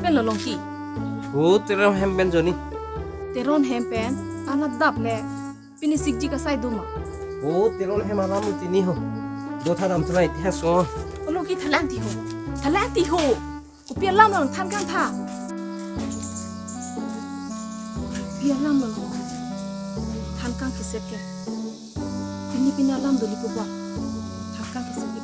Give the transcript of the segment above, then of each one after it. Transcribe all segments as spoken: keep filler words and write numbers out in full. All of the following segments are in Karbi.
Pen lo Longki. O Teron hem pen joni. Teron hem pen, an adap le. Pini sikji kasai do ma. O Teron hem alam tini ho. Do tha dam tha itihas ho. O Longki thalang ti ho. Thalang ti ho. Kopi alam lo than kang tha. Kopi alam lo. Than kang keset ke. Pini pini alam doli pu ba. Than kang keset ke.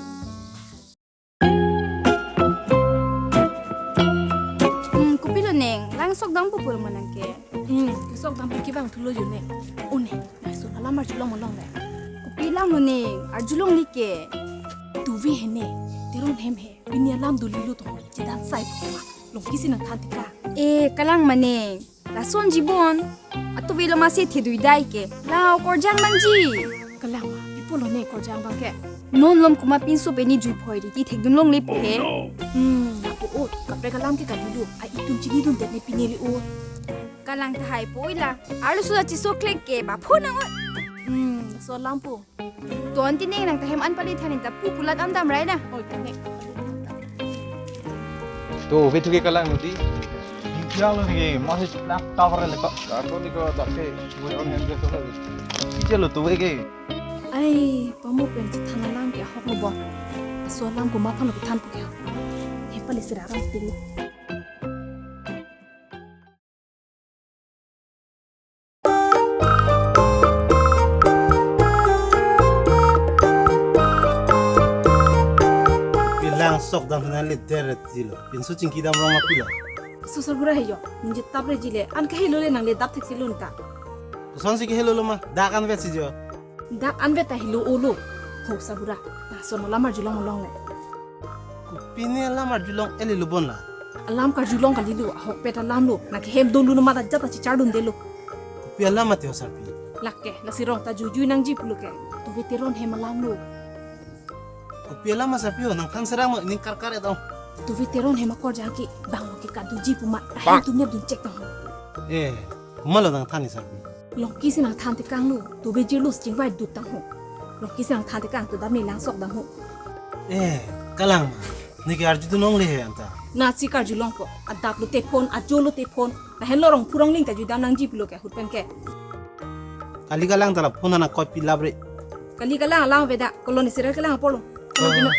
Hmm, kopi lo neng, lang sok dam pu pur manang ke. Hmm, sok dam pu kevang thulo jo neng. O neng, laso alam arjulong malong le. Kopi alam lo neng, arjulong le ke. Tuve he neng, Teron hem he, pini alam doli lo to, chedan sai pu ma. Longki si nangthan ti ka. Eh, kalang ma neng. Lason jibon. Atu velo masi thedui dai ke. Lao korjang manji. Kalang ma, pi pulo ne korjang abang ke. Non lom komat pinso peni jui phoi di ti thekdun longle pu he. Hmm, lapu o, kaprek alam ke kalilo. A itum chinidundet ne pini le o. Kalang tahai po ila. Arloso achiso klek ke ba phone nang o. Hmm, laso alam pu. Ton ti neng nang ta hem an pali than ta pu kulat an dam rai na. Oi, ta neng. To, ve thu ke kalang nodi. Dia lo ni ke, masih plak tower le ko. Karton ni ko dak ke, mo on hem ke to lagi. Ije lo to ve ke. Ai, pamu pen chethan alam ke ahok lo bo. Laso alam komat aphan lo kethan pu ke. Hem pali sira ram ti lo. Pi lang sok dam na le der ji lo. Pinso chingki dam rong ma pi lo. Susar gura he jo. Ningje tap re ji le. An kahelo le nang le dap thek si lun ta. Koson si kahelo lo ma. Dak an vet si jo. Dak an vet ta helo o lo. Ho sabura. Lason alam arjulong malong le. Kopi ne alam arjulong ele lo bon la. Alam karjulong kalilo, ahokpet alam lo. Nang ke hem dolo no mata jata chichar dundelo. Kopi alam ate ho sarpi. Lake, lasi rong ta jujui nangji pulo ke. Tuve Teron hem alam lo. Kopi alam ma sarpi ho, nangthan serang mo, ning karkar et ong. Tuve Teron hem akorjang ke, bang lo ke kaduji pu ma, ahem tum ne dun chek tong. Eh, komat lo nangthan ni sarpi. Longki si nangthan tekang lo, tuve jirlus chingvai dut tang ho. Longki si nangthan tekang to dam ne lang sok dam ho. Eh, kalang ma. Ne ke arjudun longle he anta. Na si karjulong ko. Adap lo te phone, ajo lo te phone. Lahen lo rong phurong ling ta jui dam nangji pulo ke ahut pen ke. Kali kalang ta la phone ana koi pi lap re. Kali kalang alang veda, koloni serial kalang apor lo. Kono pino.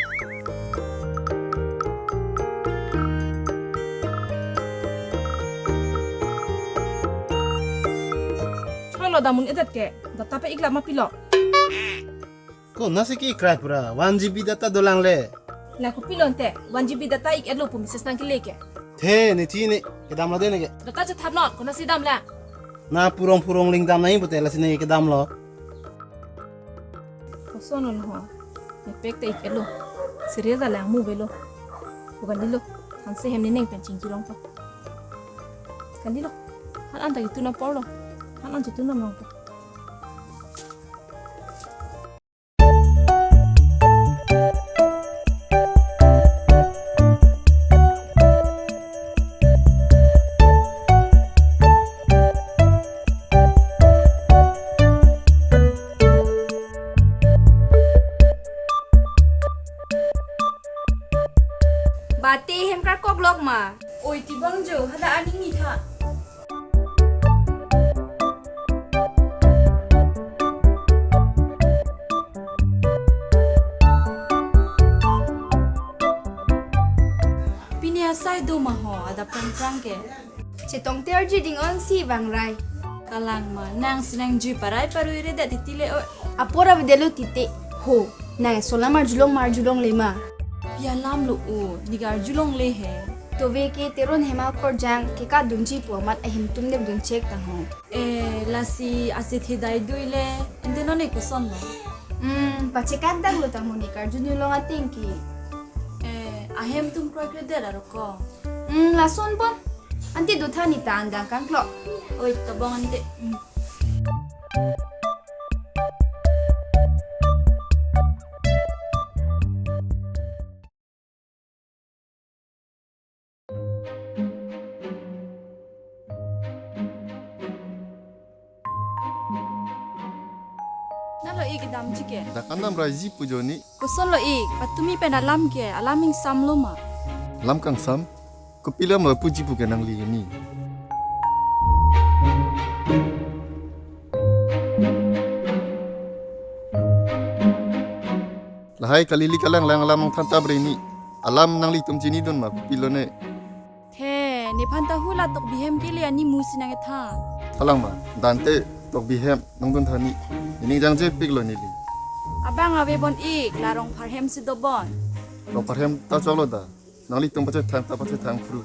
Cholo damun edet ke, data pe ik lap ma pilo. Konasi ke ikrai pura, one G B data dolang le. La kopi lo ante, one G B data ik et lo pu message nangkele ke. The, ne thi ne, kedam lo de ne ke. Data chethan non, konasi dam la. Na phurong phurong ling dam nai pute lasi ne kedam lo. Koson lo ho. Ne pek ta ik et lo. Serial ta lang mu ve lo. Bukan di lo. Hanse hem ne neng pen chingki rong to. Kan di lo. Han an ta itu na por lo. Han an itu na rong to. Bate hem karkok lok ma. Oi, tibang jo, hala aning ni tha. Pini asai do ma ho, adap prang prang ke. Chetong te arji ding on si vang rai. Kalang ma, nang si nang jui parai parui re da titi le o. Apor avedetlo titi. Ho, nang so alam arjulong ma arjulong le ma. Pi alam lo o, ne ke arjulong le he. Tuve ke Teron hem akorjang ke kadunji pu amat ahem tum ne dun chek tang ho. Eh, lasi ase thedai dui le, ante non ne koson lo. Hmm, pachekan tang lo tang ho ne karjulong ateng ke. Eh, ahem tum kroikre det aro ko. Hmm, lason pon. Ante do tha ne ta andang kangklok. Oi, tabong ante. Hmm. Nalo ik damji ke. Dak an dam raiji pu joni. Koson lo ik, patumi pen alam ke, alam ingsam lo ma. Lam kangsam? Kopilo ma puji pu ke nangli ni. Lahai kalili kalang lang alam nangthan tabre ni. Alam nanglitum chinidun ma kopilo ne. The, nephan ta hula tok bihem kele ani musi nangkethan. Halang ma, dante tok bihem nangdunthan ni. Nening jangjepiklo neli. Abang ave bon ik, la Rongphar hem si dobon. Rongphar hem ta choklo da. Nanglitum pachethang ta pachethang phru.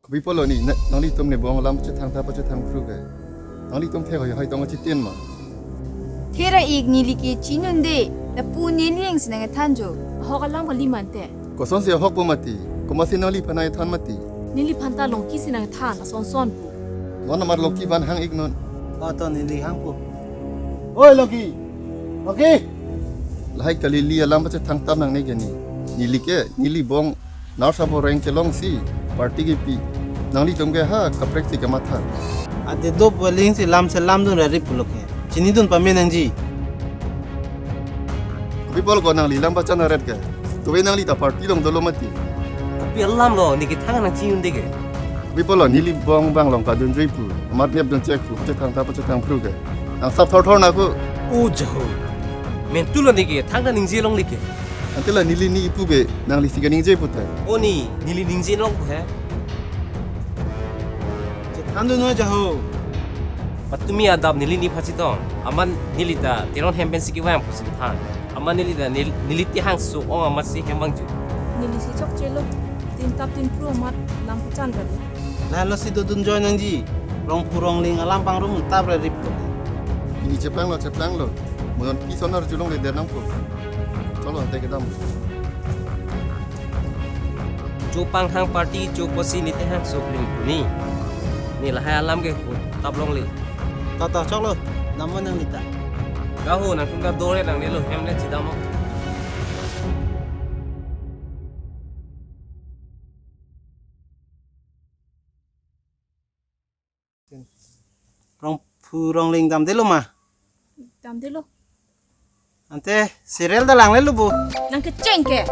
Kopi pulo ni, na-, nanglitum ne bong alam pachethang ta pachethang phru ke. Nanglitum the hoi hoi tong achitin ma. Thera ik neli ke chinidunde, lapu neli ang si nangkethan jo. Ahok alam kali mante. Kosonsi ahok pu mati, komatsi nangliphan nangkethan mati. Neliphan ta Longki si nangkethan, ason son pu. Non amar Longki ban hang ik non. O to neli hang pu. Oi Longki, Longki. Lahai kalili alam pachethang tam nangne ke ni. Neli ke, neli bong Nar sabo reng chelongsi party kipi. Nanglitum ke ha kaprek si kamatha. Ade dop weling si lam se lamdun rari pulo ke. Chinidun pame nangji. Kopi pulo ko nangli lam pachan aret ke. Tuve nangli ta party along dolo mati. Kopi alam lo, ne kethang nangchinidunde ke. Kopi pulo neli bong bang along kadunjui pu. Amat nepdun chek pu, chethang ta pachethang phru ke. Nang sap thor thor na ko. O jaho. Mentu lo ne kethang ta ningje longle ke. Ante la neli ni ipu ke nanglisi kaningje pu ta. O ni, neli ningje long pu he. Chethandun noi jaho. Patumi adap neli nephan chetong. Amat neli ta Teron hem pensi kevang pusi than. Amat neli ta nel-, neli ti hangso ong amatsi hem vangju. Nelisi chokchelo. Tin tap tin phru amat lam pachan ralo. Lahelo si dodun join nangji. Rongphu Rongling alam pangrum tap rari pulo. Pini cheplanglo, cheplanglo. Mo non pison arjulongle der nangpo. Cholo, ante kedam. Cho panghang party cho pusi ne te hangso kling pu ni. Ne lahai alam ke ho tap longle. Ta ta choklo, damnon nangli ta. Gaho nangtum ta dore nangnelo hem le chidamnon. Rongphu Rongling damdelo ma? Damdelo. Ante serial ta langlelo bo. Nang kecheng ke.